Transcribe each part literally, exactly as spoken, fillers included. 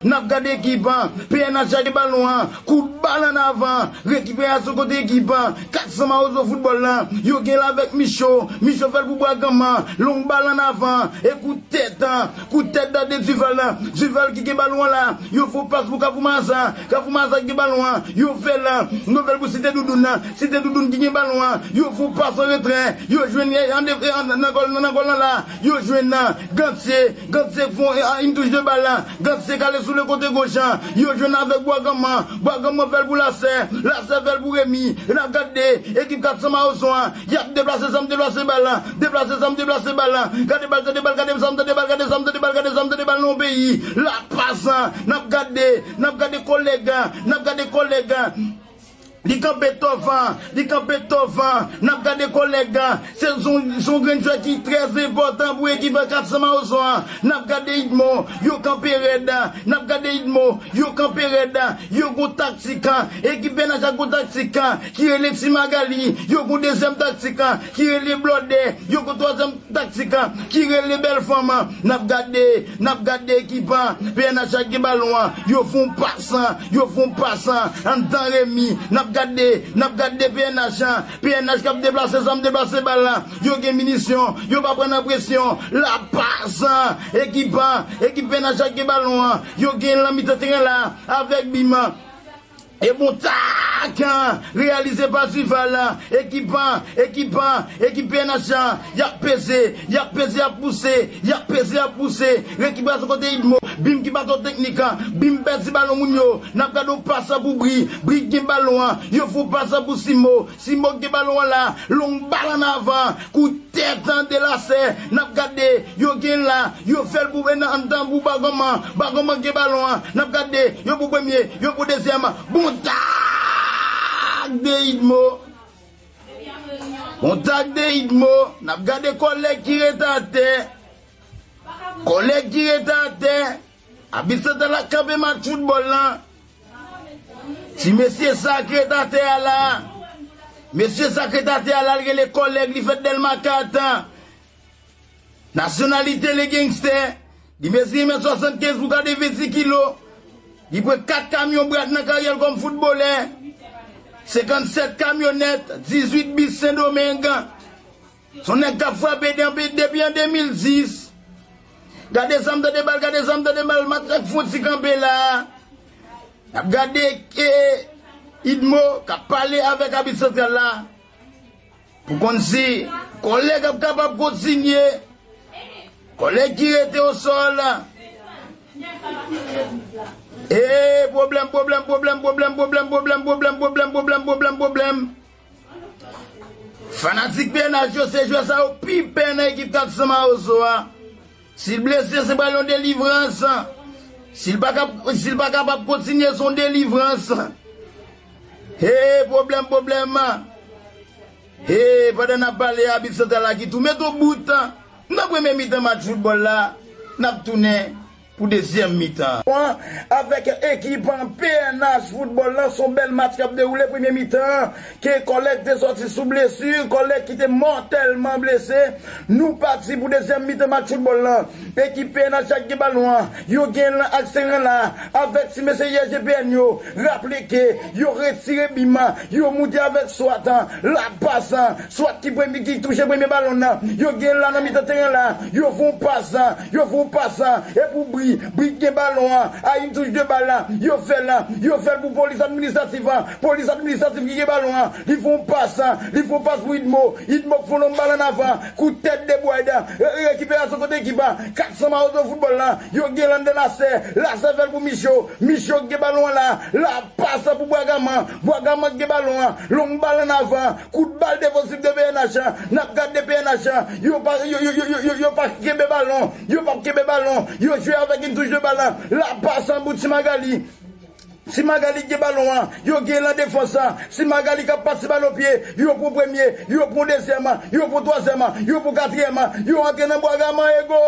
N ap gade ekip an, P N H ak balon an, kout bal ann avan, rekiperasyon kote ekip an, kat san Mawozo foutbòl lan, yo gen l avèk Micho, Micho fè l pou Bwaganman, long bal ann avan, e kout tèt an, kout tèt Dade Duval lan, Duval ki gen balon an la, yo fè yon pas pou Kafou Maza, Kafou Maza ki gen balon an, yo fè l, yo fè l pou Site Doudoun nan, Site Doudoun ki gen balon an, yo fè yon pas an retrè, yo jwenn, e, an de-, e, an, nan gòl, nan gòl lan la, yo jwenn nan, Gantye, Gantye fè yon, e, a, yon touch de bal la, Gantye kale sou le kote goch an, yo jwenn avèk Bwaganman, Bwaganman fè l pou Lasè, Lasè fè l pou Remi, e n ap gade, ekip kat san Mawozo an, y ap deplase zam, deplase bal la, deplase zam, deplase bal la, gade bal, tande bal, gade zam, tande bal, gade zam, tande bal, gade zam, tande bal nan yon peyi, la pas an, n ap gade, n ap gade kòlèg an, n ap gade kòlèg an. Li kanpe tòvan, li kanpe tòvan, n ap gade kòlèg an. Se yon, se yon grenn jwè ki trè enpòtan pou ekip kat san Mawozo an. N ap gade Idmo, yo kanpe rèd, n ap gade Idmo, yo kanpe rèd, yo gon taktik, ekip P N H la gon taktik ki rele Ti Magali, yo gon dezyèm taktik ki rele Blòdè, yo gon twazyèm taktik ki rele Bèl Fanm. N ap gade, n ap gade ekip P N H ak gen balon an, yo fè yon pas, yo fè yon pas anndan Remi, n ap gade, n ap gade P N H, P N H k ap deplase zam, deplase bal la, yo gen minisyon, yo pa pran nan presyon, la pas, ekip, ekip P N H ak gen balon an, yo gen lan mitan teren la, avèk Bim, e bon tak, reyalize pa Duval, ekip, ekip, ekip P N H, y ap peze, y ap peze, y ap pouse, y ap peze, y ap pouse, rekipasyon kote Idmo, Bim ki pa twò teknik, Bim pèdi balon moun yo, n ap gade yon pas pou Bri, Bri gen balon an, yo fè yon pas pou Simo, Simo gen balon an la, long bal ann avan, kout tèt an de Lasè, n ap gade, yo gen la, yo fè l pou, e, nan, anndan pou Bwaganman, Bwaganman gen balon an, n ap gade, yo pou premye, yo pou dezyèm, bon tak de Idmo, bon tak de Idmo, n ap gade kòlèg ki ret atè, kòlèg ki ret atè, abit santral la kanpe match foutbòl lan, ti mesye sa k ret atè a la, mesye sa k ret atè a la, l rele kòlèg, li fèt Dèlma kat, nasyonalite li gangstè, li mezi yon mèt swasannkenz pou katrevensis kilo, li pran kat kamyon brat nan karyè l kòm foutbolè, senkannsèt kamyonèt, dizuit bis Sendomeng. Se yon nèg k ap frape depi, depi an de mil dis. Gade zam, tande bal, gade zam, tande bal, Matrak fè yon ti kanpe la. N ap gade, e, Idmo k ap pale avèk abit santral la. Pou konn si kòlèg ap kapab kontinye. Kòlèg ki rete osò la. E, pwoblèm, pwoblèm, pwoblèm. Fanatik P N H yo, se jwè sa yo pi pè nan ekip kat san Mawozo a. Si l blese, se pral yon delivrans. Si l pa kap-, si l pa kapab kontinye, se yon delivrans. Hey, pwoblèm, pwoblèm. Hey, pandan n ap pale, abit santral la ki tou met yon bout nan premye mitan match foutbòl la, n ap tounen pou dezyèm mitan. Avèk ekip P N H foutbòl lan, se yon bèl match k ap dewoule premye mitan. Ke kòlèg te sòti sou blesi, kòlèg ki te mòtèlman blese. Nou pati pou dezyèm mitan match foutbòl lan. Ekip P N H ak gen balon an, yo gen lan ak teren la, avèk ti mesye I S G P N yo. Raple ke yo retire Bim, yo moute avèk Swat, la pas, Swat ki premye, ki touche premye balon nan. Yo gen la nan mitan teren la, yo fè yon pas, yo fè yon pas, e pou Bri, Bri gen balon an, a une touche de balle, yo fè l, yo fè l pou polis administratif, polis administratif ki gen balon an, li fè yon pas, li fè yon pas pou Idmo, Idmo k fè yon long bal ann avan, kout tèt de Boyd, e, e, rekiperasyon kote ekip a, kat san Mawozo foutbòl la, yo gen l anndan Lasè, Lasè fè l pou Micho, Micho k gen balon an la, la pas pou Bwagaman, Bwagaman k gen balon an, long bal ann avan, kout bal defansif de P N H, n ap gade de P N H, yo pa, yo, yo pa kenbe balon, yo p ap kenbe balon, yo jwe avèk une touche de balle, la pas an bout Ti Magali. Ti Magali gen balon an, yo gen lan defans an. Ti Magali k ap pase bal o pye, yo pran premye, yo pran dezyèm, yo pran twazyèm, yo pran katriyèm, yo antre nan Bwagaman e gòl!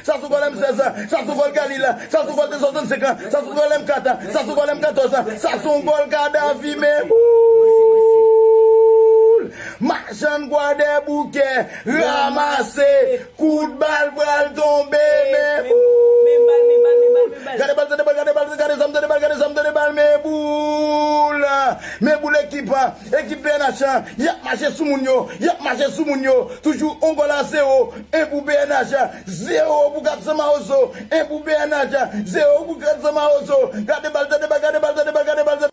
Sa sou gòl M sèz, sa sou gòl Galil, sa sou gòl de swasannsenk, sa sou gòl M kat, sa sou gòl M katòz, sa sou gòl Kadafi men boul! Machann Kwadèboukè ranmase kout bal. Men boul! Men boul ekip, ekip P N H, y ap mache sou moun yo, y ap mache sou moun yo. Toujou on gòl a zewo, en pou P N H, zewo pou Gatsan Mawozo, en pou P N H, zewo pou Gatsan Mawozo. Gade bal, tande bal, gade bal, tande bal, gade bal, tande